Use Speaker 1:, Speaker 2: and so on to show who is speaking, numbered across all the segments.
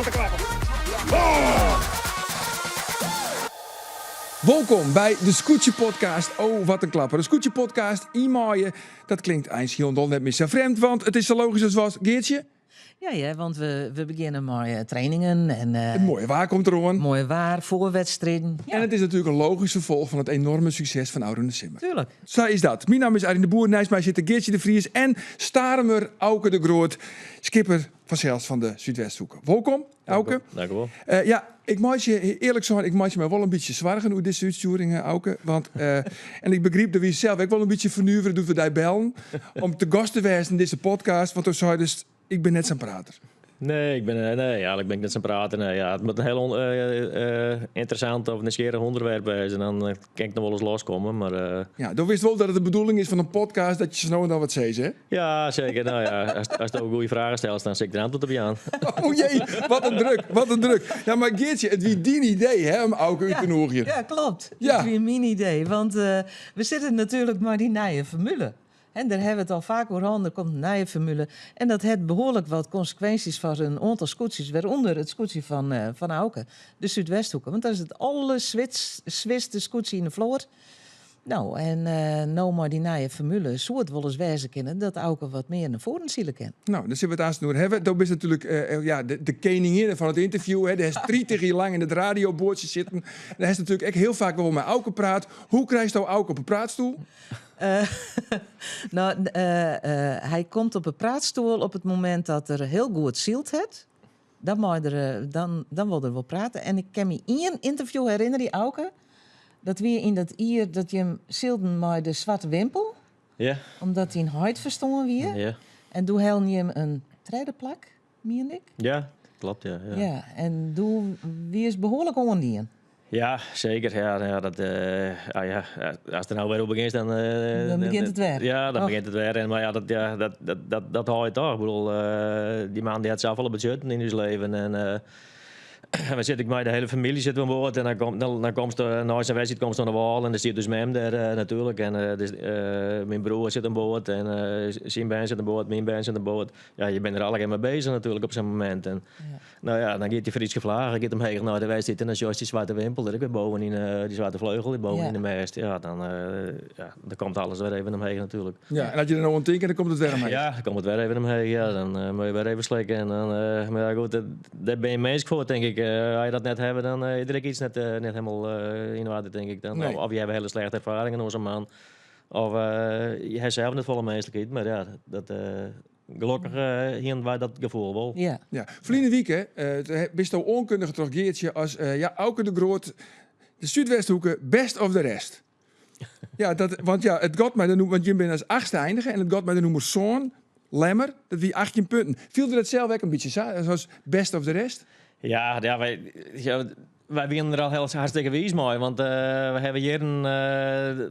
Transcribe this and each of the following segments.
Speaker 1: wat in klapper. Oh!
Speaker 2: Wolkom by de Skûtsje Podcast. Oh, wat in klapper. De Skûtsje Podcast yn maaie. Dat klinkt eins hielendal net mear sa frjemd, want it is sa logysk as wat. Geartsje?
Speaker 3: Ja, ja, want we begjinne mei trainingen en
Speaker 2: It moaie waar komt deroan.
Speaker 3: Moaie waar, foarwedstriden. Ja.
Speaker 2: En it is natuerlik in logysk ferfolch fan it enoarme sukses fan ôfrûne simmer.
Speaker 3: Tuurlijk.
Speaker 2: Sa is dat. Myn namme is Arjen de Boer, neist my sitte Geartsje de Vries en Starumer Auke de Groot, skipper fansels fan de Súdwesthoeke. Wolkom, Auke.
Speaker 4: Dank u wol.
Speaker 2: Ja, ik meitsje, earlik sein, ik meitsje my wol in bytsje soargen oer dizze útstjoering, Auke. Want, en ik begryp dat wy sels ek wol in bytsje fernuvere doe't we dy bellen om te gast te wêzen yn dizze podcast, want do seidest, ik bin net sa'n prater.
Speaker 4: Nee, ik bin, nee, eigenlijk bin ik net sa'n prater. Nee, ja, it moat in hiel ynteressant of nijsgjirrich ûnderwerp wêze. Dan kin ik noch wolris loskomme, mar
Speaker 2: Ja, do witst wol dat it de bedoeling is fan in podcast dat je sa no en dan wat sizze, hè?
Speaker 4: Ja, seker. No ja, ast do goede fragen stelst, dan sil ik der antwurd op jaan.
Speaker 2: Oh jee, wat in druk, wat in druk. Ja, mar Geartsje, it wie dyn idee, hè, om Auke út te nûgjen.
Speaker 3: Ja, klopt.
Speaker 2: Ja.
Speaker 3: It wie myn idee, want we sitte natuerlik mei dy nije formule. En dêr hawwe we it al faak oer hân, der komt in nije formule. En dat hat behoarlik wat konsekwinsjes foar in oantal skûtsjes, wêrûnder it skûtsje fan Auke, de Súdwesthoeke. Want dat is it allerswierste skûtsje yn de float. No, en no mei dy nije formule soe it wolris wêze kinne dat Auke wat mear nei foaren sile kin.
Speaker 2: No, dêr sille we it aansten oer hawwe. Do bist natuerlik ja, de keninginne fan it ynterview. Hè. Do hast 30 jier lang yn it radioboatsje sitten. Dêr hast natuerlik ek hiel faak wol mei Auke praat. Hoe krijsto Auke op 'e praatstoel?
Speaker 3: No, hy komt op 'e praatstoel op it momint dat er hiel goed syld hat. Dan mei er, dan wol er wol prate. En ik kin my ien ynterview herinnerje, Auke. Dat wie yn dat jier dat jim sylden mei de Swarte Wimpel. Omdat dyn heit ferstoarn wie. En doe hellen jim in tredde plak, mien ik.
Speaker 4: Ja, klopt, ja. Ja.
Speaker 3: Ja, en doe wiest behoarlik oandien.
Speaker 4: Ja, seker. Ja, ja, dat, ah, ja, ast der no wer oer begjinst, dan...
Speaker 3: Dan begjint it wer.
Speaker 4: Ja, dan
Speaker 3: Och.
Speaker 4: begjint it wer. En, mar ja, dat, ja, dat, dat, dat, dat hâld je toch. Ik bedoel, dy man dy hat safolle betsjutten yn ús leven. En we sitte ek mei de hiele famylje sitte we oan board. En dan, kom, dan, dan komst, nei sa'n wedstriid komst oan de wâl en dan stiet ús mem dêr natuerlik. En dus, myn broer sit oan board en syn bern sit oan board, myn bern sit oan board. Ja, je binne der allegear mei bezich natuerlik op sa'n momint. En no ja, dan giet dy Fryske flage giet omheech nei de wedstriid en dan sjochst dy swarte wimpel der ek wer boven yn, dy swarte fleugel dy boven yn de mêst. Ja, dan, ja, dan komt alles wer even omheech natuerlik.
Speaker 2: Ja, en as je der no oan tinke, dan komt it wer omheech.
Speaker 4: Ja, dan komt it wer even omheech. Ja, dan moatte je wer even slikke. En dan, mar ja, goed, dêr bin je minsk foar, tink ik. As je dat net hawwe, dan is der ek iets net helemaal yn oarder, tink ik. Dan,
Speaker 2: Nee.
Speaker 4: of je hawwe hiele slechte erfaringen oan sa'n man. Of je hawwe sels net folle minsklikheid, mar ja, dat, gelokkich hienen wy dat gefoel wol.
Speaker 3: Ja.
Speaker 2: Ja. Ferline wike bisto oankundige troch Geartsje as ja, Auke de Groot, de Súdwesthoeke, best of the rest. Ja, dat, want ja, it gat mei de want jim binne as achtste eindige en it gat mei de nûmer sân, Lemmer, dat wie 18 punten. Fielde dat sels ek in bytsje sa, as best of the rest?
Speaker 4: Ja, ja, wy, ja, wy wienen der al hiel hartstikke wiis mei, want we hawwe jierren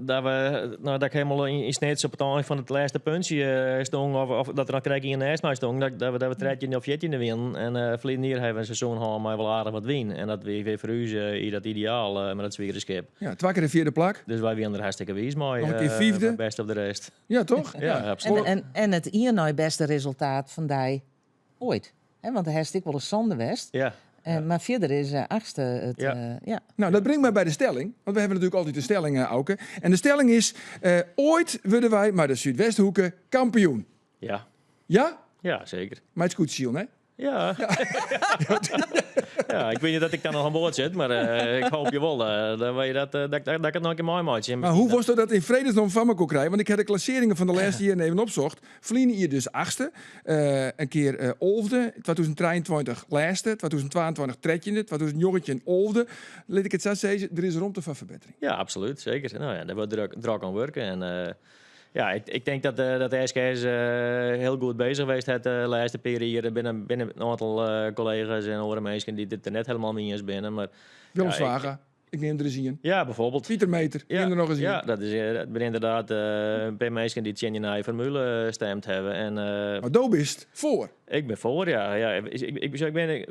Speaker 4: dat we, no, dat ik helemaal yn Snits op it ein fan it lêste puntsje stong, of dat der noch krekt ien nêst mei stong, dat we trettjinde of fjirtjinde wienen. En ferline jier hawwe we in seizoen hân mei wol aardich wat wyn. En dat wie foar ús wie dat ideaal mei dat swiere skip.
Speaker 2: Ja, twa kear de fjirde plak.
Speaker 4: Dus wy wienen der hartstikke wiis mei.
Speaker 2: Noch in kear fiifde.
Speaker 4: Best of the rest.
Speaker 2: Ja, toch?
Speaker 4: Ja, absoluut.
Speaker 3: En it ien nei bêste resultaat fan dy oait. Hè, want do hast ek wolris sânde west.
Speaker 4: Ja.
Speaker 3: Mar fierder is achtste it.
Speaker 4: Ja.
Speaker 3: Ja.
Speaker 2: Nou, dat bringt my by de stelling. Want we hawwe natuerlik altyd in stelling, Auke. En de stelling is, oait wurde wy mei de Súdwesthoeke kampioen.
Speaker 4: Ja.
Speaker 2: Ja?
Speaker 4: Ja, seker.
Speaker 2: Mei it skûtsjesilen, hè?
Speaker 4: Ja. Ja, ik wit net dat ik dan noch oan board sit, mar ik hoopje wol dat wy dat, dat, dat ik it noch in kear meimeitsje.
Speaker 2: Mar hoe wolsto dat yn fredesnamme foar mekoar krije? Want ik ha de klassearringen fan de lêste jierren even opsocht. Ferline jier dus achtste, in kear alfde, 2023 lêste, 2022 trettjinde, 2019 alfde. Lit ik it sa sizze, der is romte foar ferbettering.
Speaker 4: Ja, absolút, seker. No ja, dêr wurdt drok, drok oan wurke. En ja, ik tink dat dat de SKS hiel goed bezich west hat de lêste pear jier. Der binne in oantal kollega's en oare minsken dy't it der net helemaal mei iens binne. Mar,
Speaker 2: Willem
Speaker 4: ja,
Speaker 2: Zwaga. Ik neam der ris ien.
Speaker 4: Ja, bijvoorbeeld.
Speaker 2: Pieter Meeter, neam der noch ris ien.
Speaker 4: Ja, dat binne ynderdaad in pear minsken dy't tsjin dy nije formule stimd hawwe. En,
Speaker 2: Mar do bist foar?
Speaker 4: Ik bin foar, ja. Ja, ik bin,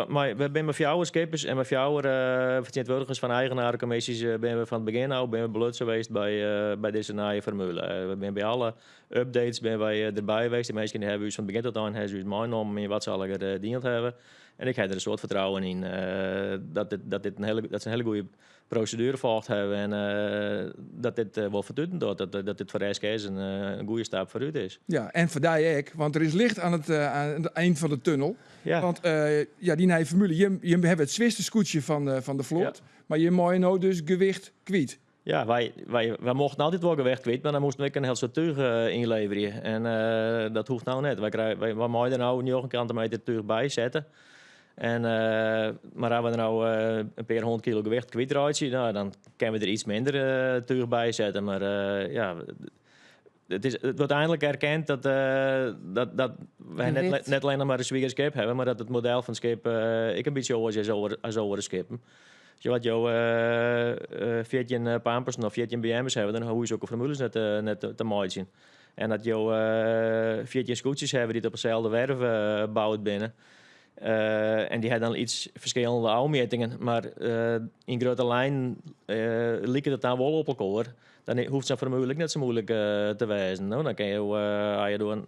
Speaker 4: mei, we binne mei fjouwer skippers en mei fjouwer fertsjintwurdigers fan eigenarekommisjes binne we fan it begjin ôf binne we belutsen west by dizze nije formule. We binne by alle updates binne wy derby west. Dy minsken dy hawwe ús fan it begjin tot ein hawwe se ús meinommen yn wat se allegear dien hawwe. En ik ha der in soad fertrouwen yn dat dit, dat dit in hiele, dat se in hiele goede proseduere folge hawwe en dat dit wol fertuten docht, dat, dat dit foar de SKS in, in goede stap foarút is.
Speaker 2: Ja, en foar dy ek, want der is licht oan it, oan it ein fan de tunnel.
Speaker 4: Ja.
Speaker 2: Want ja, dy nije formule, jim, jim hawwe it swierste skûtsje fan, fan de float,
Speaker 4: Ja.
Speaker 2: mar jim meie no dus gewicht kwyt.
Speaker 4: Ja, wy, wy, wy mochten altyd wol gewicht kwyt, mar dan moasten we ek in hiel soad túch ynleverje. En dat hoecht no net. Wy, krije, wy, wy meie der no 9 kante meter túch by sette. En, mar as we der no in pear hûndert kilo gewicht kwytreitsje, no, dan kinne we der iets minder túch by sette. Mar ja, it, is, it wurdt einlik erkend dat, dat, dat wy net, net allinnich mar in swier skip hawwe, mar dat it model fan it skip ek in bytsje oars is as oare skippen. Sjoch, as jo 14 Pampersen of 14 BM'ers hawwe, dan hoege je sokke formules net, net te meitsjen. En as jo 14 skûtsjes hawwe dy't op deselde werf boud binne, en dy hawwe dan iets ferskillende ôfmjittingen, mar yn grutte lijnen liket it dan wol op elkoar, dan hoecht sa'n formule ek net sa muoilik te wêzen. No, dan kinne jo, as jo in,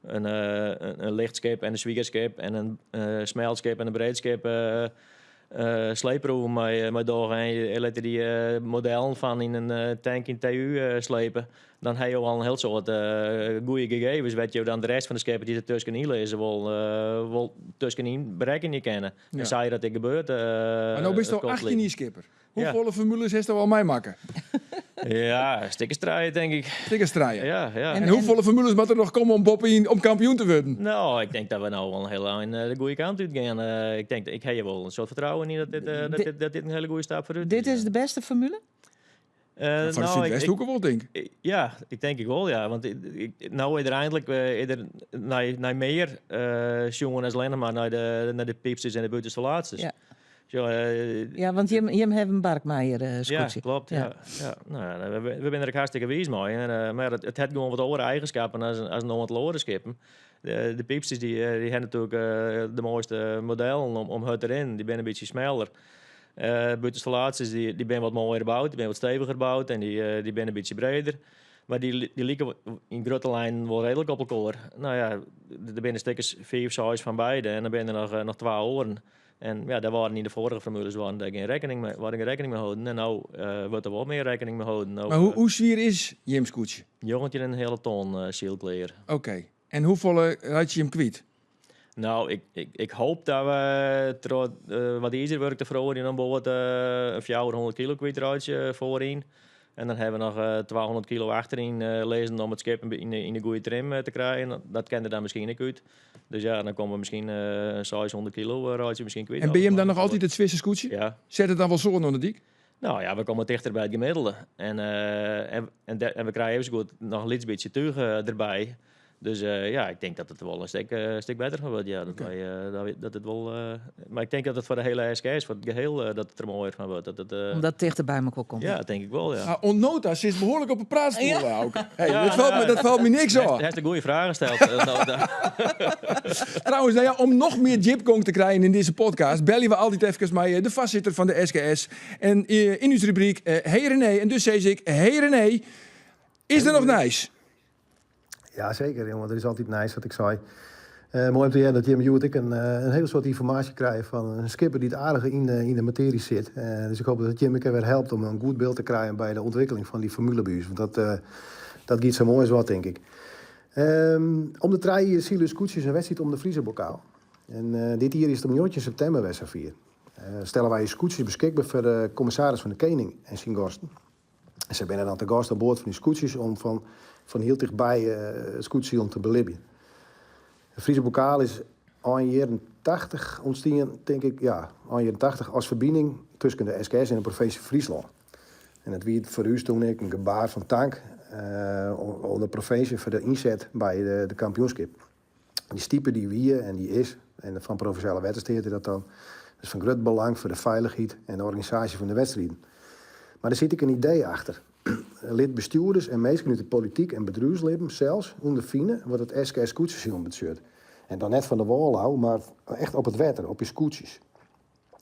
Speaker 4: in, in licht skip en in swier skip en in smel skip en in breed skip sleepproeven mei, mei dogge en je litte dy modellen fan yn in tank yn TU slepe, dan ha jo al in hiel soad goede gegevens wêr't jo dan de rest fan de skippen dy't der tuskenyn lizze wol, wol tuskenyn berekkenje kinne.
Speaker 2: Ja.
Speaker 4: En sa is dat ek gebeurd.
Speaker 2: Mar no bist
Speaker 4: it
Speaker 2: al 18
Speaker 4: lyn.
Speaker 2: jier skipper. Hoefolle formules hast al meimakke?
Speaker 4: Ja, in stik as trije, tink ik.
Speaker 2: Stik as trije.
Speaker 4: Ja, ja.
Speaker 2: En hoefolle formules moatte der noch komme om boppe-yn om kampioen te wurden?
Speaker 4: No, ik tink dat we no al in hiel ein de goede kant út gean. Ik tink, ik ha hjir wol in soad fertrouwen yn dat dit, dat dit, dat dit in hiele goede stap foarút
Speaker 3: Dit
Speaker 4: is.
Speaker 3: is de bêste formule?
Speaker 2: Foar de
Speaker 4: No, ik-
Speaker 2: Súdwesthoeke wol, tink ik.
Speaker 4: Ja, ik tink ik wol, ja. Want ik, no is der einlik is der nei, nei mear sjoen as allinnich mar nei de, nei de pypsters en de bûtenste laatstes.
Speaker 3: Ja.
Speaker 4: Zo,
Speaker 3: Ja, want jim, jim hawwe in Barkmeijer
Speaker 4: ja,
Speaker 3: skûtsje.
Speaker 4: klopt. Ja. Ja. No, ja, we, we binne der ek hartstikke wiis mei. En, mar it, it hat gewoan wat oare eigenskippen as, as in oantal oare skippen. De, de pypsters dy, dy hawwe natuerlik de moaiste modellen om, om hurd te rinnen. Dy binne in bytsje smeller. Bûtenste laatstes dy, dy binne wat moaier boud, dy binne wat steviger boud en dy, dy binne in bytsje breder. Mar dy, dy liken yn grutte lijnen wol reedlik op elkoar. No ja, der binne stikkers 5, 6 fan beide en dan binne der noch, noch twa oaren. En ja, dêr waarden yn de foarige formules waarden dêr gjin rekkening mei, waarden gjin rekkening mei holden. En no wurdt der wol mear rekkening mei holden. No,
Speaker 2: Mar hoe, hoe swier is jim skûtsje?
Speaker 4: 19 en in heale ton sylklear.
Speaker 2: Oké. En hoefolle reitsje jim kwyt?
Speaker 4: No, ik, ik, ik hoop dat we troch wat izerwurk te feroarjen oan board in 400 kilo kwytreitsje foaryn. En dan hawwe we noch 200 kilo achteryn lizzen om it skip yn de, yn de goede trim te krijen. Dat kin der dan miskien ek út. Dus ja, dan komme we miskien 600 kilo reitsje miskien kwyt.
Speaker 2: En binne jim dan noch altyd it swierste skûtsje?
Speaker 4: Ja.
Speaker 2: Set it dan wol soaren oan de dyk?
Speaker 4: No ja, we komme tichter by it gemiddelde. En, en, en, en we krije even sa goed noch in lyts bytsje túch derby. Dus ja, ik tink dat it wol in stik, stik better fan wurdt. Ja, dat,
Speaker 2: Oké.
Speaker 4: wy, dat, dat it wol, mar ik tink dat it foar de hiele SKS, foar it geheel, dat it der moaier fan wurdt. Dat it,
Speaker 3: Omdat it tichter by elkoar komt.
Speaker 4: ja, tink ik wol, ja.
Speaker 2: Ah, oant no ta sitst behoarlik op 'e praatstoel,
Speaker 3: Ja.
Speaker 2: Auke. Hey,
Speaker 4: Ja,
Speaker 2: dat, falt
Speaker 4: nou,
Speaker 2: me, dat falt my niks ôf.
Speaker 4: Hast de goede fragen steld. No,
Speaker 2: Trouwens, no ja, om noch mear djipgong te krijen yn dizze podcast, belje we altyd efkes mei de foarsitter fan de SKS. En yn ús rubryk Hey René, en dus sis ik, Hey René, is der noch nijs?
Speaker 5: Ja, seker, jonge. Der is altyd nijs, wat ik sei. Moai om te hearren dat jim hjoed ek in, in hiele soad ynformaasje krije fan in skipper dy't aardich yn de, yn de matearje sit. Dus ik hoop dat it jim ek wer helpt om in goed byld te krijen by de ûntwikkeling fan dy formule by ús. Want dat, dat giet sa moai as wat, tink ik. Om de trije jier sile ús skûtsjes in wedstriid om de Friesebokaal. En dit jier is it om 19 septimber wer safier. Stelle wy ús skûtsjes beskikber foar de kommissaris fan de Kening en syn gasten. En sy binne dan te gast oan board fan dy skûtsjes om fan, fan hiel tichtby it skûtsjesilen te belibjen. De Friese Bokaal is ein jierren 80 ûntstien, tink ik, ja, ein jierren 80 as ferbining tusken de SKS en de provinsje Fryslân. En it wie foar ús toen ek in gebaar fan tank oan de provinsje foar de ynset by de, de kampioenskip. Dy stipe dy wie en dy is, en fan Provinsjale Wettersteat is dat dan, is fan grut belang foar de feilichheid en de organisaasje fan de wedstriden. Mar der sit ek in idee achter. Lit bestjoerders en minsken út de polityk en bedriuwslibben sels ûnderfine wat it SKS skûtsjesilen betsjut. En dan net fan de wâl ôf, mar echt op it wetter, op je skûtsjes.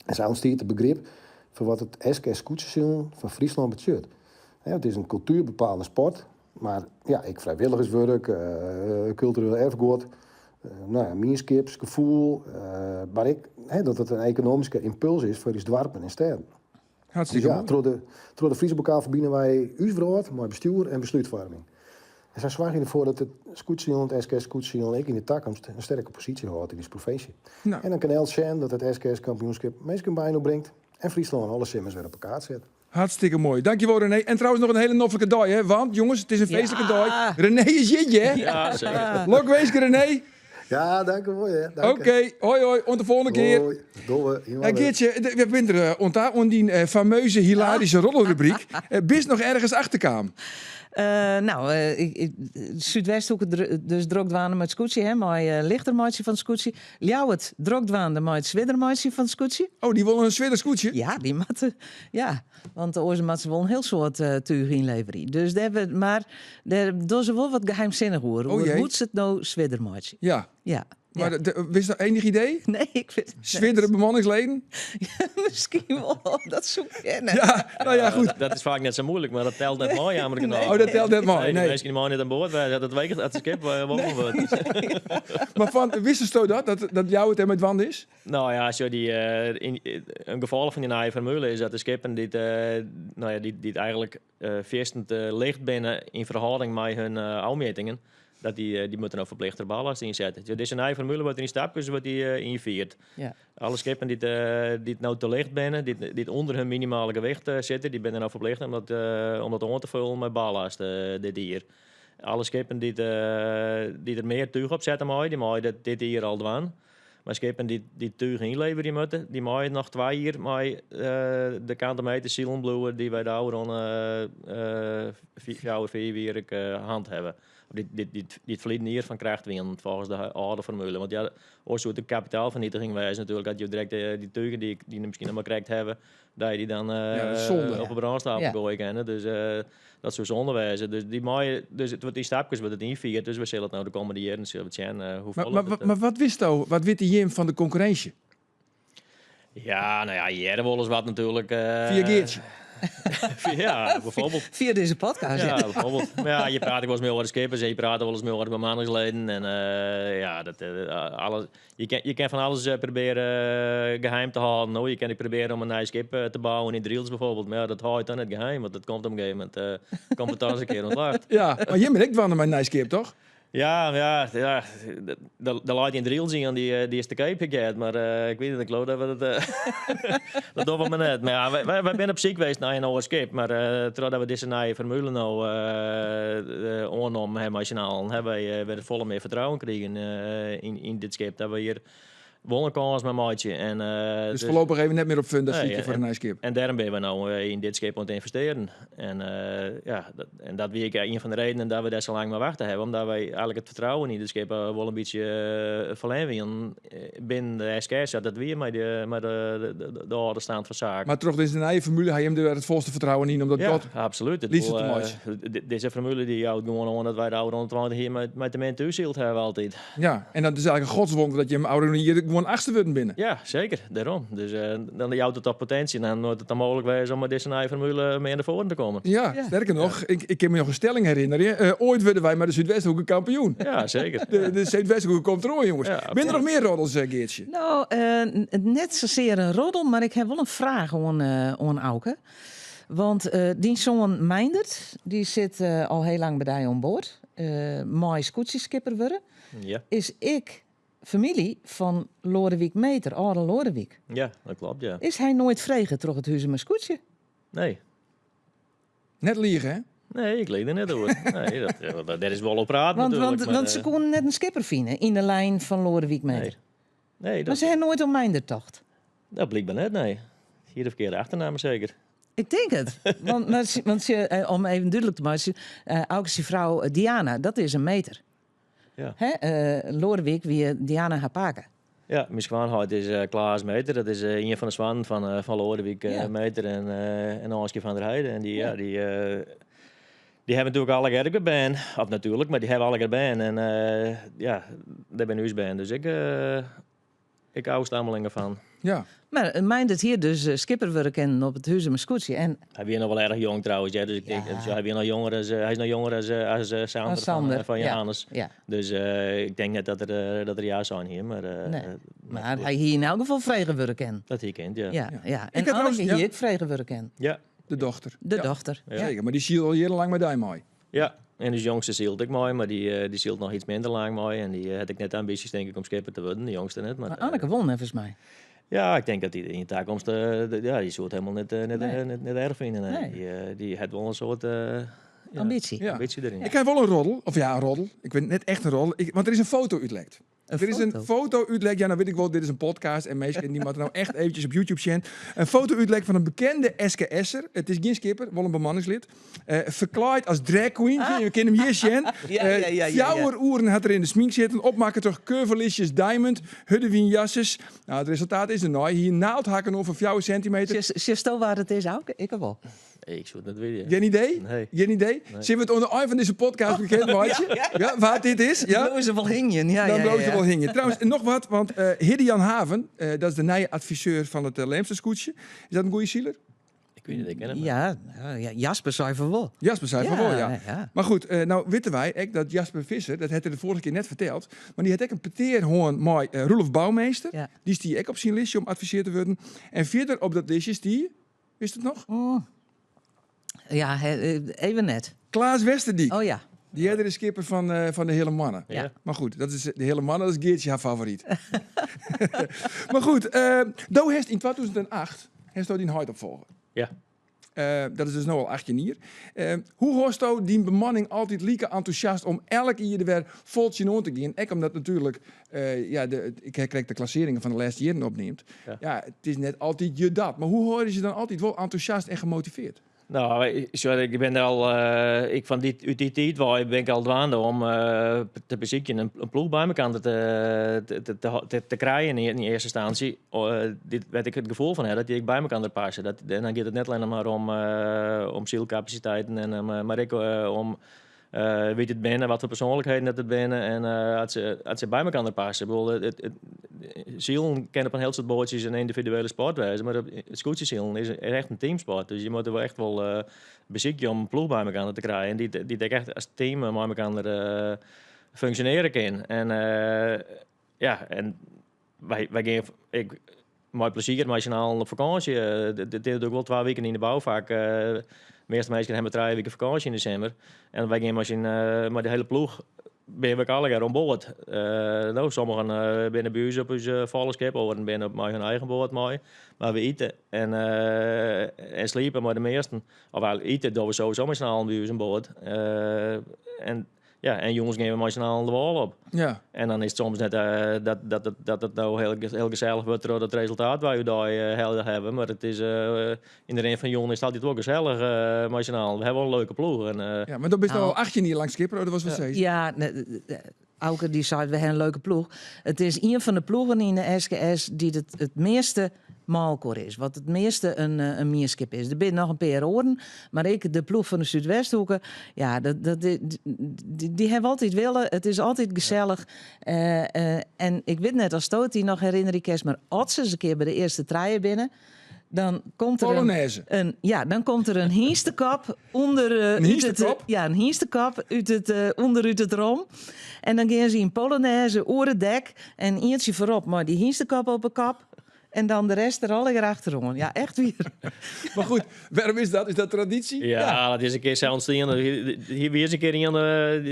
Speaker 5: En sa ûntstiet it begrip foar wat it SKS skûtsjesilen foar Fryslân betsjut. It is in kultuerbepalende sport, mar ja, ek frijwilligerswurk, kultureel erfguod. No ja, mienskipsgefoel, mar ek dat it in ekonomyske ympuls is foar ús doarpen en stêden.
Speaker 2: Hartstikke
Speaker 5: Dus ja,
Speaker 2: moai.
Speaker 5: troch de Friese Bokaal ferbine wy ús wrâld mei bestjoer en beslútfoarming. En sa soargje derfoar dat it skûtsjesilen, it SKS skûtsjesilen, ek yn de takomst in sterke posysje hâldt yn ús provinsje.
Speaker 2: Nou.
Speaker 5: En dan kin elts sjen dat it SKS kampioenskip minsken byinoar bringt en Fryslân alle simmers wer op 'e kaart set.
Speaker 2: Hartstikke moai. Dankjewol René. En trouwens noch in hiele noflike dei, hè? Want jonges, it is in feestlike dei. René is jierdei, hè?
Speaker 4: Ja, seker.
Speaker 2: Lokwinske René.
Speaker 5: Ja, dankewol, hè. Dank.
Speaker 2: Oké, hoi hoi, oant de folgjende kear.
Speaker 5: Hoi, dogge we.
Speaker 2: Ja, Geertsje, we binne der oan ta, oan dyn fameuze hilarische roddelrubryk. Bist noch ergens achterkaam?
Speaker 3: No, Súdwesthoeke dus drok dwaande mei it skûtsje, hè, mei lichter meitsjen fan it skûtsje. Ljouwert drok dwaande mei it swierder meitsjen fan it skûtsje.
Speaker 2: Oh, dy wolle in swierder skûtsje?
Speaker 3: Ja, dy moatte, ja, want oars moatte se wol in hiel soad túch ynleverje. Dus dêr wurdt, mar dêr dogge se wol wat geheimsinnich oer,
Speaker 2: Oh
Speaker 3: oer
Speaker 2: jee.
Speaker 3: hoe't se it no swierder meitsje.
Speaker 2: Ja.
Speaker 3: Ja.
Speaker 2: Mar witst no enich idee?
Speaker 3: Nee, ik wit it net.
Speaker 2: Swierdere bemanningsleden?
Speaker 3: Miskien wol, dat soe kinne.
Speaker 2: Ja, no ja, goed.
Speaker 4: Dat is faak net sa muoilik, mar dat telt net mei, jammer genôch.
Speaker 2: Oh, dat telt net mei,
Speaker 4: Nee,
Speaker 2: nee.
Speaker 4: de minsken dy meie net oan board wêze, dat weget dat it skip wol wurdt.
Speaker 2: Mar fan, wistest dat, dat Ljouwert dêrmei dwaande is?
Speaker 4: No ja, sjoch, dy, yn, in gefolch fan dy nije formule is dat de skippen dy't, no ja, dy't eigentlik fierstente licht binne yn ferhâlding mei hun ôfmjittingen, dat dy, dy moatte no ferplichter ballast ynsette. Dus dizze nije formule wurdt yn stapkes wurdt dy ynfierd. Alle skippen dy't, dy't no te licht binne, dy't, dy't ûnder hun minimale gewicht sitte, dy binne no ferplichte om dat oan te fullen mei ballast dit jier. Alle skippen dy't, dy't der mear túch op sette meie, dy meie dat dit jier al dwaan. Mar skippen dy't, dy't túch ynleverje moatte, dy meie noch 2 jier mei de kante meter silen bliuwe dy't wy de ôfrûne 4, 5 jier ek hanthavenje. Dy't ferliden jier fan kracht wienen folgens de âlde formule. Want ja, oars soe it in kapitaalfernietiging wêze natuerlik, as je direkt dy tugen dy't je miskien noch mar krekt hawwe, dat je dy dan
Speaker 2: Ja, dat is zonde.
Speaker 4: op 'e brânstapel goaie kinne. Dus dat soe zonde wêze. Dus dy meie, dus it wurdt yn stapkes wurdt it ynfierd. Dus we sille it no de kommende jierren sille we sjen hoe
Speaker 2: Mar
Speaker 4: folle it,
Speaker 2: wat witsto, wat witte jim fan de konkurrinsje?
Speaker 4: Ja, no ja, je hearre wolris wat natuerlik.
Speaker 2: Fia Geertsje.
Speaker 4: Ja, bijvoorbeeld.
Speaker 3: Fia dizze podcast.
Speaker 4: Ja, bijvoorbeeld. Mar ja, je prate ek wolris mei oare skippers en je prate wolris mei oare bemanningsleden. En ja, dat, alles, je kin fan alles probearje geheim te hâlden. No, je kin ek probearje om in nij skip te bouwen yn Drylts bijvoorbeeld. Mar ja, dat hâld je dan net geheim, want dat komt op in gegeven momint, komt it dan ris in kear oan it ljocht.
Speaker 2: Ja, mar jim binne ek dwaande mei in nij skip, toch?
Speaker 4: Ja, ja, ja. Der leit yn Drylts ien, dy is te keap, ik heard. Mar ik wit net, ik leau dat we dat, dat dogge we mar net. Mar ja, wy binne op syk west nei in oar skip. Mar trochdat we dizze nije formule no oannommen hawwe mei syn allen, hawwe wy wer folle mear fertrouwen krigen yn dit skip. Dat we hjir wol in kâns mei meitsje. En
Speaker 2: Dus
Speaker 4: dus
Speaker 2: foarlopich even net mear op funda
Speaker 4: Nee,
Speaker 2: sykje foar in nij skip.
Speaker 4: En dêrom binne we no yn dit skip oan it ynvestearjen. En ja, dat, en dat wie ek ien fan de redenen dat we dêr sa lang mei wachte hawwe, omdat wy eigentlik it fertrouwen yn dit skip wol in bytsje ferlern wienen binnen de SKS, dat dat wie mei de âlde stand fan saken.
Speaker 2: Mar troch dizze nije formule ha jim der wer it folste fertrouwen yn om dat
Speaker 4: Ja,
Speaker 2: gat
Speaker 4: absolút. It
Speaker 2: lytser
Speaker 4: wol,
Speaker 2: te meitsjen.
Speaker 4: Dizze formule dy jout gewoan oan dat wy de ôfrûne 20 jier mei te min thús syld hawwe altyd.
Speaker 2: Ja, en dat is eigentlik in godswonder dat jim ôfrûne jier gewoan achtste wurden binne.
Speaker 4: Ja, seker. Dêrom. Dus dan jout it toch potinsje en dan moat it dan mooglik wêze om mei dizze nije formule mear nei foaren te kommen.
Speaker 2: Ja, sterker noch, ik kin my noch in stelling herinnerje. Oait wurde wy mei de Súdwesthoeke kampioen.
Speaker 4: Ja, seker.
Speaker 2: De Súdwesthoeke komt deroan, jonges.
Speaker 4: Ja,
Speaker 2: Binne der noch mear roddels, Geertsje?
Speaker 3: No, net sasear in roddel, mar ik ha wol in fraach oan Auke. Want dyn soan Meindert, dy sit al hiel lang by dy oan board, mei skûtsjeskipper wurde. Is ek famylje fan Loadewyk Meeter, âlde Loadewyk.
Speaker 4: Ja, dat klopt, ja.
Speaker 3: Is hy noait frege troch it Huzumer skûtsje?
Speaker 4: Nee.
Speaker 2: Net lige, hè?
Speaker 4: Nee, ik liich der net oer. Nee, dêr is wol oer praat
Speaker 3: Want
Speaker 4: natuerlik, mar,
Speaker 3: se koenen net in skipper fine yn de lijn fan Loadewyk Meeter.
Speaker 4: Nee. Nee, dat
Speaker 3: Mar se ha noait om Meindert tocht.
Speaker 4: Dat blykber net, nee. Hier de ferkearde achternamme seker.
Speaker 3: Ik tink it. Want, mar, want se, om even dúdlik te meitsjen, Auke syn frou Diana, dat is in meter. Hè, Loadewyk wie Diana har pake.
Speaker 4: Ja, myn skoanheit is Klaas Meeter. Dat is ien fan de soannen fan Loadewyk Meeter en Anske van der Heide. En dy hawwe natuerlik allegear ek bern. Of natuerlik, mar dy hawwe allegear bern. En ja, dêr binne ús bern dus ek. ek ôfstammelingen fan.
Speaker 2: Ja.
Speaker 3: Mar Meindert hie dus skipper wurde kinnen op it Huzumer skûtsje en.
Speaker 4: Hy wie noch wol erch jong trouwens, hear. Dus ik tink,
Speaker 3: Ja.
Speaker 4: hy wie noch jonger as, hy is noch jonger as, as Sander,
Speaker 3: As Sander,
Speaker 4: fan
Speaker 3: ja.
Speaker 4: Johannes.
Speaker 3: Ja.
Speaker 4: Dus ik tink net dat er ja sein hie, mar.
Speaker 3: Nee. Mar hy hie yn elk gefal frege wurde kinnen.
Speaker 4: Dat hie kind, ja.
Speaker 3: Ja, ja.
Speaker 2: Ik
Speaker 3: En
Speaker 2: ha trouwens-
Speaker 3: Anneke
Speaker 2: ja.
Speaker 3: hie ek frege wurde kinnen.
Speaker 4: Ja.
Speaker 2: De dochter.
Speaker 3: De
Speaker 2: Ja.
Speaker 3: dochter.
Speaker 4: Ja.
Speaker 2: Zeker, mar dy sylt al jierrenlang mei dy mei.
Speaker 4: Ja, en ús jongste sylt ek mei, mar dy sylt noch iets minder lang mei. En dy hat ek net de ambysjes, tink ik, om skipper te wurden, de jongste net. Mar,
Speaker 3: Mar Anneke wol neffens my.
Speaker 4: Ja, ik tink dat dy yn de takomst, ja, dy soe it hielendal
Speaker 3: Nee.
Speaker 4: net erch fine. Nee.
Speaker 3: Nee.
Speaker 4: Dy hat wol in soart, ja,
Speaker 3: Ambitie.
Speaker 2: Ja.
Speaker 4: ambitie deryn.
Speaker 2: Ik ha wol in roddel, of ja, in roddel. Ik wit net echt in roddel, want der is in foto útlekt.
Speaker 3: In
Speaker 2: Der is in
Speaker 3: foto?
Speaker 2: foto útlekt. Ja, nou wit ik wol, dit is in podcast en minsken dy moatte nou echt eventjes op YouTube sjen. In foto útlekt fan in bekende SKS'er. It is gjin skipper, wol in bemanningslid. Ferklaaid as drag queen.
Speaker 3: Ah.
Speaker 2: We kinne him hjir sjen.
Speaker 3: Ja, ja, ja, ja, ja.
Speaker 2: 4 oeren hat er yn de smink sitten, opmakke troch Curvalicious Diamond, hurde wynjassers. Nou, it resultaat is dernei. Hie naaldhakken oan fan 4 sentimeter.
Speaker 3: Sjochsto wa't it is, Auke? Ik wol.
Speaker 4: Ik soe it net witte.
Speaker 2: Gjin idee?
Speaker 4: Nee.
Speaker 2: Gjin idee?
Speaker 4: Nee.
Speaker 2: Sille we it oan de ein fan dizze podcast bekend meitsje?
Speaker 3: Ja,
Speaker 2: Ja, wa't dit is?
Speaker 3: Dan
Speaker 2: Ja?
Speaker 3: bliuwe se wol hingjen. Ja,
Speaker 2: Dan
Speaker 3: ja,
Speaker 2: bliuwt
Speaker 3: ja,
Speaker 2: ze
Speaker 3: ja.
Speaker 2: wol hingjen. Trouwens, noch wat, want Hidde Jan Haven, dat is de nije adviseur fan it Lemster skûtsje. Is dat in goede siler?
Speaker 4: Ik wit it, ik ken him.
Speaker 3: Ja, nou, ja, Jasper sei fan wol.
Speaker 2: Jasper sei fan
Speaker 3: Ja,
Speaker 2: wol, ja.
Speaker 3: ja.
Speaker 2: Mar goed, nou witte wy ek dat Jasper Visser, dat hat er de foarige kear net ferteld, mar dy hat ek in petear hân mei Roelof Bouwmeester.
Speaker 3: Ja.
Speaker 2: Dy stie ek op syn listje om advisearre te wurden. En fierder op dat listje stie, witst it noch?
Speaker 3: Oh. Ja, even net.
Speaker 2: Klaas Westerdiek.
Speaker 3: Oh ja.
Speaker 2: Dy eardere skipper fan de Hele Mannen.
Speaker 4: Ja.
Speaker 2: Mar goed, dat is de Hele Mannen, dat is Geertje har favoryt. Mar goed, do hast yn 2008 hast dyn heit opfolge.
Speaker 4: Ja.
Speaker 2: Dat is dus no al 18 jier. Hoe hâldsto dyn bemanning altyd like entûsjast om elk jier der wer fol tsjinoan te gean? Ek omdat natuerlik, ja, ik ha krekt de klassearringen fan de lêste jierren opneamd.
Speaker 4: Ja.
Speaker 2: Ja, it is net altyd je dat. Mar hoe hâlde se dan altyd wol entûsjast en gemotiveerd?
Speaker 4: Nou, sorry, ik bin der al, ik fan dy, út dy tiid wei bin ik al dwaande om te besykjen in ploech by mekoar te krijen yn earste ynstânsje. Dit, wêr't ik it gefoel fan ha dat dy ek by mekoar passe. En dan giet it net allinnich mar om sylkapasiteiten, mar ek om wie't it binne, wat foar persoanlikheden dat it binne en as se by mekoar passe. Ik bedoel, silen kin op in hiel soad boatsjes in yndividuele sport wêze, mar it skûtsjesilen is echt in teamsport. Dus je moatte wol echt wol besykje om in ploech by mekoar te krijen dy't ek echt as team mei mekoar funksjonearje kin. En ja, en wy gean ik mei plezier mei syn allen op fakânsje. Dit is natuerlik wol 2 wiken yn de boufak. De measte minsken hawwe 3 wiken fakânsje yn de simmer. En wy gean mei de hiele ploech binne we allegear oan board. No, sommigen binne by ús op ús folle skip, oaren binne mei hun eigen boat mei. Mar we ite en sliepe mei de measten. Of eigenlijk ite dogge we sowieso mei syn allen by ús oan board. En ja, en jûns gean we mei syn allen de wâl op.
Speaker 2: Ja.
Speaker 4: En dan is it soms net dat it no hiel gesellich wurdt troch dat resultaat wy oerdei helle hawwe. Mar it is yn de rin fan jûn is it altyd wol gesellich mei syn allen. We hawwe wol in leuke ploech. En
Speaker 2: Ja, mar dan bist
Speaker 3: Nou.
Speaker 2: al 18 jier lang skipper, oh, dat was wat
Speaker 4: Ja.
Speaker 2: sizze.
Speaker 3: Ja, nee, Auke dy sei, we hawwe in leuke ploech. It is ien fan de ploegen yn de SKS dy't it measte mei elkoar is. Wat it measte in mienskip is. Der binne noch in pear oaren, mar ek de ploech fan de Súdwesthoeke, ja, dy hawwe altyd wille. It is altyd gesellich. En ik wit net oftsto it dy noch herinnerje kinst, mar as se ris in kear by de earste trije binne, dan komt der in
Speaker 2: Polonaise.
Speaker 3: in, ja, dan komt der in hynstekop ûnder,
Speaker 2: In
Speaker 3: út it,
Speaker 2: hynstekop?
Speaker 3: ja, in hynstekop út it, ûnder út it rom. En dan gean se yn Polonaise oer it dek en ientsje foarop mei dy hynstekop op 'e kop. En dan de rest der allegear achteroan. Ja, echt wier.
Speaker 2: Mar goed, wêrom is dat? Is dat traditie?
Speaker 4: Ja,
Speaker 3: Ja.
Speaker 4: dat is in kear sa ûntstien. Hier wie ris in kear ien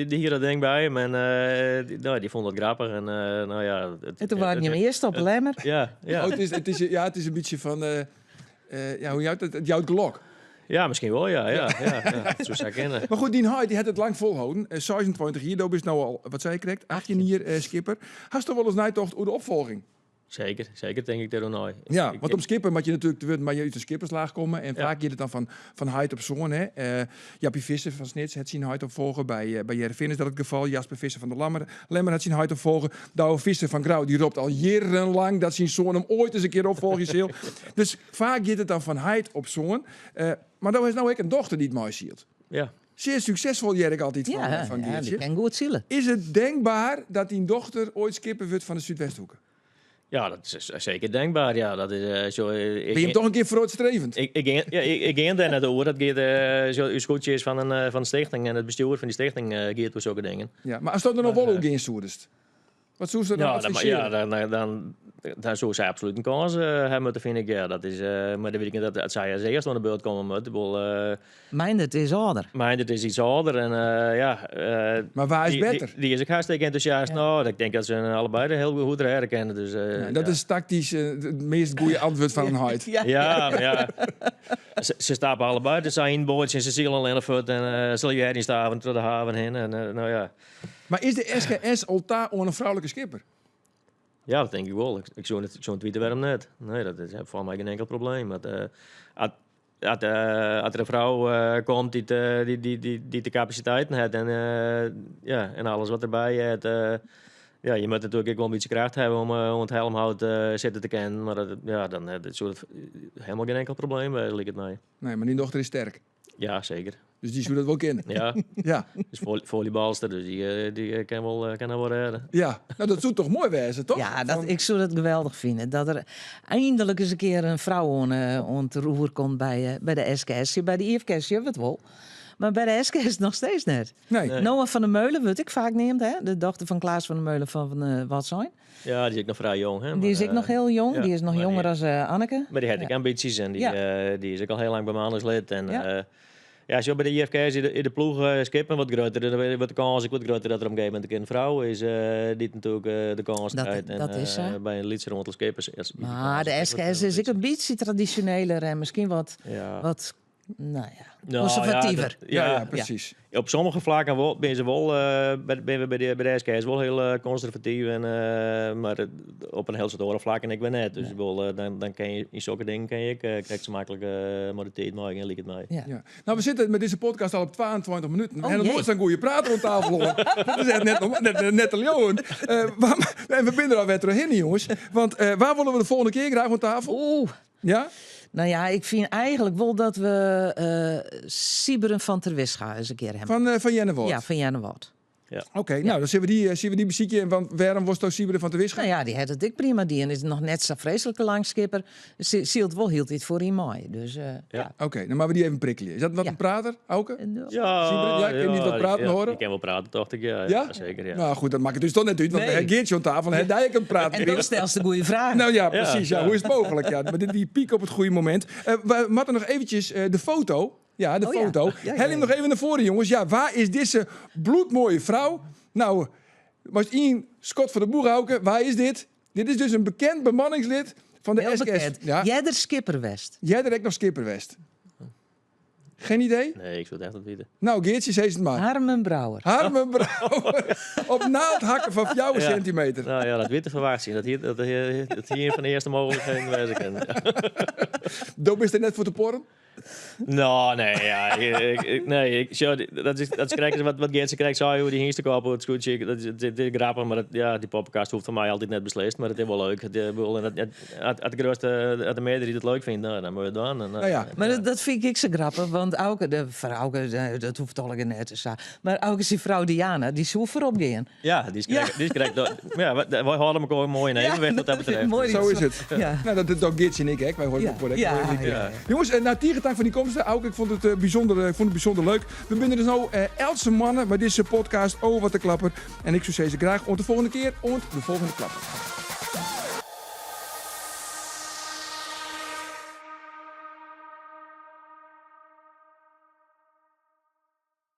Speaker 4: dy hie dat ding by him en nou, dy fûn dat grappich. En nou ja, it,
Speaker 3: En toen waren
Speaker 4: it,
Speaker 3: je eerst op Lemmer.
Speaker 4: Ja, ja.
Speaker 2: Oh, het is, ja, het is een beetje van, ja, hoe jout het? Het jout gelok.
Speaker 4: Ja, miskien wol, ja, ja, ja, ja. Soe sa kinne.
Speaker 2: Mar goed, dyn heit, dy hat it lang folholden. 26 jier, do bist no al, wat sei ik krekt, 18 jier skipper. Hasto wolris neitocht oer de opfolging?
Speaker 4: Zeker, zeker tink ik dêroer nei.
Speaker 2: Ja, want om skipper moat je natuerlik te wurden, moat je út de skipperslaach komme. En
Speaker 4: Ja.
Speaker 2: faak giet it dan fan heit op soan. Hè. Jappie Visser fan Snits hat syn heit opfolge. By Hearrenfean is dat it gefal. Jasper Visser fan de Lemmer hat syn heit opfolge. Douwe Visser fan Grou dy ropt al jierrenlang dat syn soan him oait ris in kear opfolgje sil. Dus faak giet it dan fan heit op soan. Mar do hast no ek in dochter dy't meisylt.
Speaker 4: Ja.
Speaker 2: Sear suksesfol hear ik altyd
Speaker 3: Ja,
Speaker 2: fan
Speaker 3: ja, dy
Speaker 2: Geertje.
Speaker 3: kin goed sile.
Speaker 2: Is it denkber dat dyn dochter oait skipper wurdt fan de Súdwesthoeke?
Speaker 4: Ja, dat is zeker denkbaar. Ja, dat is, zo, ik,
Speaker 2: Ben je hem toch een keer vooruitstrevend?
Speaker 4: Ik ging daar net over. Dat gaat, zo, uw scootje is van de stichting en het bestuur van die stichting gaat over zulke dingen.
Speaker 2: Ja, maar als dat er nog
Speaker 4: Maar,
Speaker 2: wel ook in zoerdest? Wat zoest dat dan
Speaker 4: Ja, dan, maar
Speaker 2: adviseren?
Speaker 4: ja, dan zou zij absoluut een kans hebben moeten, vind ik. Ja, dat is, maar dan weet ik niet dat zij als eerste aan de beurt komen moet. Ik bedoel,
Speaker 3: Meindert is ouder.
Speaker 4: Meindert is iets ouder en ja,
Speaker 2: Maar waar is
Speaker 4: die,
Speaker 2: beter?
Speaker 4: Die is ook hartstikke enthousiast.
Speaker 3: Ja.
Speaker 4: Nou, ik denk dat ze allebei heel goed herkennen. Dus,
Speaker 2: Ja, dat
Speaker 4: ja.
Speaker 2: is tactisch het meest goede antwoord van een huid.
Speaker 3: Ja.
Speaker 4: Ja, maar ja. Ze stappen allebei. Ze zijn in bootje en ze zien alleen een voet en ze zullen hier in staan door de haven heen. En, nou ja.
Speaker 2: Maar is de SKS al daar om een vrouwelijke skipper?
Speaker 4: Ja, dat denk ik wel. Ik zou het weten waarom net. Nee, dat is voor mij geen enkel probleem. Want, als er een vrouw komt die de capaciteiten heeft en, ja, en alles wat erbij heeft. Ja, je moet natuurlijk ook wel een beetje kracht hebben om het helmhout zitten te kennen. Maar dat, ja, dan dat soort helemaal geen enkel probleem, lijkt het mij.
Speaker 2: Nee, maar die dochter is sterk.
Speaker 4: Ja, zeker.
Speaker 2: Dus die zou dat wel kennen.
Speaker 4: Ja,
Speaker 2: Ja,
Speaker 4: is volleybalster, dus die kan wel redden.
Speaker 2: ja. Nou, dat zou toch mooi wezen, toch?
Speaker 3: Ja, dat,
Speaker 2: Van-
Speaker 3: ik zou dat geweldig vinden. Dat er eindelijk eens een keer een vrouw aan het roer komt bij de SKS. Bij de IFKS, je hebt het wel. Maar bij de SKS nog steeds net.
Speaker 2: Nee.
Speaker 4: Nee.
Speaker 3: Noah van der Meulen, wordt ik vaak neemt, hè? De dochter van Klaas van der Meulen van Wat Zijn.
Speaker 4: Ja, die is ook nog vrij jong. Hè?
Speaker 3: Die is
Speaker 4: Maar,
Speaker 3: ook nog heel jong.
Speaker 4: ja,
Speaker 3: die is nog
Speaker 4: maar
Speaker 3: jonger
Speaker 4: die
Speaker 3: als Anneke.
Speaker 4: Maar die had ik
Speaker 3: Ja.
Speaker 4: ambities en
Speaker 3: Ja.
Speaker 4: die is ook al heel lang bemanningslid. En,
Speaker 3: Ja.
Speaker 4: ja, zo bij de IFKS in de ploeg skippen wat groter. Dan wordt de kans ook wat groter dat er op een gegeven moment een keer een vrouw is die natuurlijk de kans
Speaker 3: Dat
Speaker 4: krijgt. En,
Speaker 3: is zo.
Speaker 4: bij een liedje rond de skippers is die
Speaker 3: Maar
Speaker 4: kans
Speaker 3: de
Speaker 4: ook wat,
Speaker 3: SKS is ook een beetje traditioneler en misschien
Speaker 4: Ja.
Speaker 3: wat, nou ja,
Speaker 4: Nou,
Speaker 3: conservatiever.
Speaker 4: Ja, dat,
Speaker 2: Ja,
Speaker 4: ja,
Speaker 2: ja, precies.
Speaker 4: Op sommige vlakken wel, ben ze wel, bij, ben we bij de SKS wel heel conservatief. En, maar het, op een heel soort andere vlakken ik ben net. Dus
Speaker 3: Ja.
Speaker 4: ik bedoel, dan kan je in zulke dingen kan je, krijg ze makkelijk maar de tijd maken en liek het mij.
Speaker 3: Ja.
Speaker 2: Ja. Nou, we zitten met deze podcast al op 22 minuten. We
Speaker 3: Oh,
Speaker 2: hebben
Speaker 3: jee.
Speaker 2: nooit zo'n goede prater rond tafel. hoor. Dat is echt net de leeuwen. En we binnen er alweer doorheen, jongens. Want waar willen we de volgende keer graag rond tafel?
Speaker 3: Oeh.
Speaker 2: Ja?
Speaker 3: Nou ja, ik vind eigenlijk wel dat we Sieberen van Terwisga eens een keer hebben.
Speaker 2: Van Jenne Woord?
Speaker 3: Ja, van Jenne Woord.
Speaker 4: Ja.
Speaker 2: Oké, nou, dan zien we die muziekje. En want waarom was het Sieberen van Terwisga?
Speaker 3: Nou ja, die had het ik prima. Die en is nog net zo vreselijke langskipper. Zielt wel hield dit voor hem mooi. Dus,
Speaker 4: Ja.
Speaker 3: ja.
Speaker 2: Oké, dan maar we die even prikkelen. Is dat wat
Speaker 3: Ja.
Speaker 2: een prater, Auke?
Speaker 3: En,
Speaker 4: Ja,
Speaker 2: Sieberen, ja, kun je niet wat
Speaker 4: ja,
Speaker 2: praten
Speaker 4: ja,
Speaker 2: horen?
Speaker 4: Ik kan wel praten, dacht ik. Ja,
Speaker 2: Ja?
Speaker 4: ja? zeker. Ja.
Speaker 2: Nou goed, dat maakt het dus toch net uit. Want
Speaker 3: Nee.
Speaker 2: we hebben Geertje aan tafel en hij kan praten.
Speaker 3: En dan stel ze de goede vraag.
Speaker 2: Nou ja, precies. Ja,
Speaker 4: Ja,
Speaker 2: Hoe is het mogelijk? Ja, maar die piek op het goede moment. We moeten nog eventjes de foto. Ja, de
Speaker 3: Oh ja.
Speaker 2: foto.
Speaker 3: Ja, ja,
Speaker 2: Hel hem
Speaker 3: ja.
Speaker 2: nog even naar voren, jongens. Ja, waar is deze bloedmooie vrouw? Nou, was één Scott van de Boerhouken. Waar is dit? Dit is dus een bekend bemanningslid van de
Speaker 3: Heel
Speaker 2: SKS.
Speaker 3: bekend.
Speaker 2: Ja.
Speaker 3: Jij er skipper West.
Speaker 2: Jij direct nog skipper West. Geen idee?
Speaker 4: Nee, ik zou het echt niet weten.
Speaker 2: Nou, Geertje, zei het maar.
Speaker 3: Harmen Brouwer.
Speaker 2: Harmen Brouwer. Op naaldhakken van jouw
Speaker 4: Ja.
Speaker 2: centimeter.
Speaker 4: Nou ja, dat witte verwacht zien. Dat hier een van de eerste mogelijkheden wezen kan.
Speaker 2: Doop is er net voor de porren?
Speaker 4: Nou, nee, ja. Ik, nee, ik, zo, dat is krijgen ze wat Geertje krijgt, zou je die hingste kopen, het scootje. Dat is, het is grappig, maar dat, ja, die poppenkast hoeft van mij altijd net beslist. Maar het is wel leuk. Het, bedoel, en dat, het, het, het grootste, het de meerderheid het leuk vindt, nou, dan moet je het doen. En,
Speaker 2: Nou ja.
Speaker 3: Maar dat vind ik zo grappig, want Auke, de vrouw, Auke, dat hoeft toch net te zijn. Maar Auke, zijn vrouw Diana, die zou voorop gaan.
Speaker 4: Ja, die is correct. Die is correct. Ja, wij houden elkaar mooi in evenwicht wat dat betreft.
Speaker 3: Mooi
Speaker 2: Zo is het.
Speaker 3: Ja.
Speaker 2: Nou, dat is ook Geertje en ik, hè. Wij horen
Speaker 3: Ja.
Speaker 2: elkaar
Speaker 3: Ja,
Speaker 2: lekker.
Speaker 3: ja, ja.
Speaker 2: Jongens, nou, tierentank van die komst. Auke, ik vond het bijzonder, ik vond het bijzonder leuk. We binnen dus nou Else mannen bij deze podcast. Oh, wat een klapper. En ik zou ze graag ont de volgende keer, ont de volgende klapper.